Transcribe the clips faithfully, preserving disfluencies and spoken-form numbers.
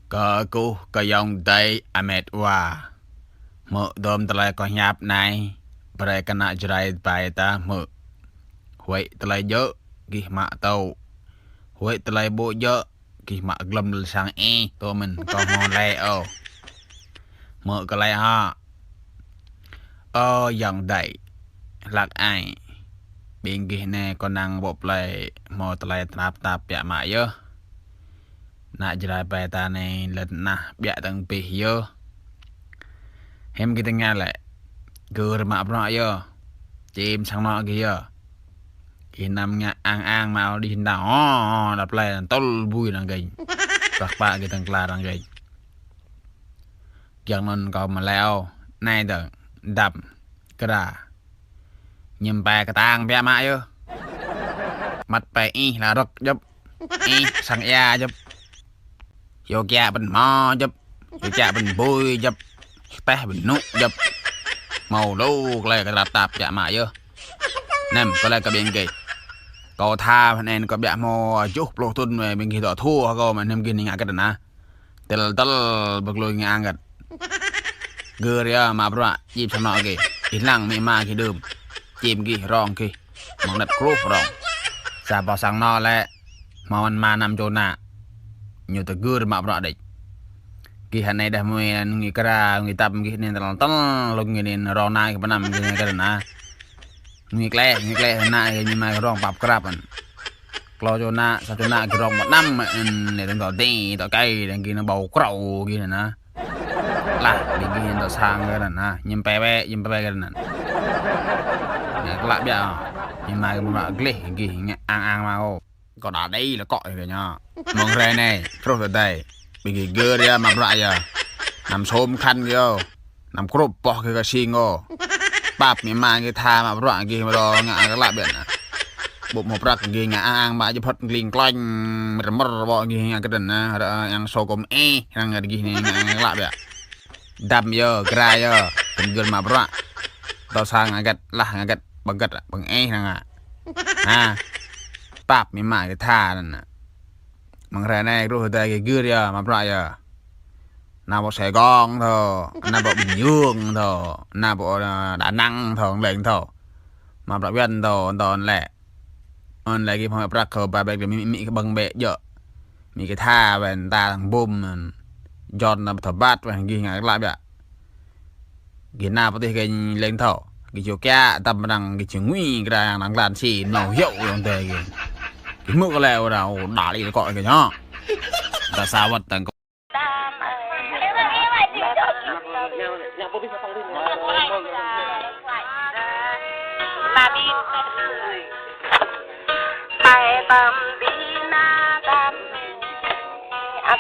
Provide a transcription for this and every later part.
Kơkuh kơ ayŏng adơi amet wa. Hmư̆ tơm tơlơi kơ hiăp anai, brơi kơ ană Jrai ƀing ta hmư̆. Huĭ tơlơi djơ̆, gih mă tŭ. Huĭ tơlơi ƀu djơ̆, gih mă glŏm lŏn sang ih, tơl mơ̆n kâo hmâo laĭ ôh. Hmư̆ kơ laĭ hă. Ơ ayŏng adơi, hlak ai. Ƀing gih anai kơnang ƀu plơi hmâo tơlơi tơnap tap biă mă yơh. Ană Jrai ƀing ta anai lŏn tơnah biă tơ̆ng pih yơh. Hiư̆m gih tơngia lĕ. Gơ̆ rơmă bruă yơh. Čim sang anŏ gih yơh. Gih anăm ngă ang ang mă ôh đih nao. Ơ, đa plơi tơl bui răng gĕnh. Păk pă gih tơ̆ng kla răng gĕnh. Giăng anŭn kâo mă laĭ ôh, anai tơ̆ng, dăm, kra. Ñăm pai kơtang biă mă yơh. Măt pai ih la rơ̆k djŏp. Ih sang ia djŏp. Yua kiă ƀing hmâo djŏp. Yua kiă ƀing bui djŏp. Teh ƀing nŭ djŏp. Hmâo lu tơlơi kơ tơnap tap biă mă yơh. Anăm kơ laĭ kơ ƀing gih. Kâo tha anai kâo biă hmâo tơjuh pluh thŭn wai ƀing gih dŏ thua kâo mơ̆n hiư̆m gih anai ngă kơ tơnah. Tơl tơl ƀơi klui ngă ang găt. Gơ̆ rai mă bruă, čim sang anŏ gih. Ih lăng amĭ ama gih đưm. Čim gih rong gih. Mơ̆ng anăp kruh rong. Sa boh sang anŏ lĕ. Hmâo ama năm čô ană. Ñu tơgơ̆ rai mă bruă đĕč. Gih anai đah mơ̆ng ngui kra, ngui tăm gih anai tơl tơl, lŏng gih anai rong ană gih pơanăm gih anai kơ tơnah. Ngui klĕ, ngui klĕ, ană gih ñu mă rong pap krap anŭn. Klâo čô ană, sa čô ană gih rong pơanăm, anai dơ̆ng tŏ dih, tŏ kai, dơ̆ng gih anai ƀâo krao gih anai. Lah, ƀing gih anai tŏ sang gih anai, ñăm pai wai, ñăm pai wai gih anai. Anai klă biă, ñu mă gih mă gleh, gih ngă ang ang mă ôh. Kâo đa đei lĕ kŏ gih anai. Mơ̆ng hrơi anai, truh tơdơi. Ƀing gih gơ̆ rai mă bruă yơh. Anăm sum khăn gih ôh. Anăm krup boh gih kơ sing ôh. Pap amĭ ama gih tha mă bruă gih mă dŏ ngă kơ klă biă anai. Ƀu hmâo prăk gih ngă ang ang mă jơphŏt kling kloñ mơr mơr ƀô̆ gih ngă kơ tơnah. Ră yang sô kôm ih, răng gih anai ngă kơ klă biă. Dăm yơh, kra yơh, kơ gơ̆ mă bruă. Tŏ sang ngă găt, lah ngă găt, ƀơ̆ng găt, ƀơ̆ng ih răng ngă. Ha. Pap amĭ ama gih tha anŭn. Mơ̆ng hrơi anai truh tơdơi gih gơ̆ rai mă bruă yơh. Anai ƀu Sài Gòn thâo, anai ƀu Bình Dương thâo, anai ƀu, ơ, Đà Nẵng thâo, leng thâo. Mă bruă wăn thâo, anŭn lĕ. Anŭn lĕ gih hmâo prăk kơ ba ƀĕ gih amĭ, amĭ gih ƀơ̆ng ƀĕ djơ̆. Amĭ gih tha wai ta tơ̆ng bum anŭn. Jŏn ta thâo bat wai gih ngă klă biă. Gih anai pơtih gih leng thâo. Gih čô kiă tăm răng gih čô ngui kra yang năng glan si nao hiu yang tê gih. Gih hmư̆ kơ laĭ ôh đa, ôh, đa lĕ kŏ gih anai. Ta sa wơ̆t tơ̆ng kŏ. Pai pơm bi na dăm,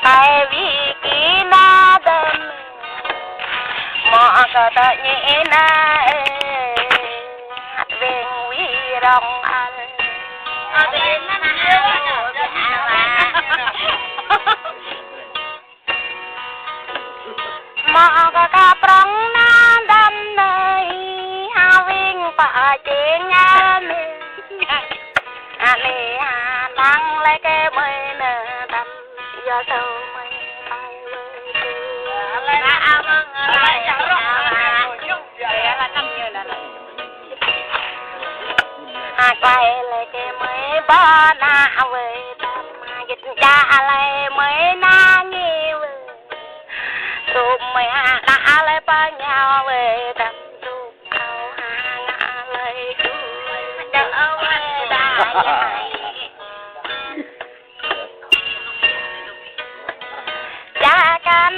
pai wĭ ki na dăm, mơ̆ kơ tơ ñi na ê, hăt weng wĭ rong al. Mơ̆ kơ ka prong na dăm nai, ha wing pă čing anai. Anai ha lăng lĕ kơ mơi na dăm, yua sâu mơi pai wai tu. Ha klai lĕ kơ mơi ƀu na wai dăm, ha git čă lĕ mơi na ngui wai. Sum mơi ha đa lĕ pơ ñao wai dăm, sum ao ha ngă lĕ tu. Čă wai dăm yai. Čă kăn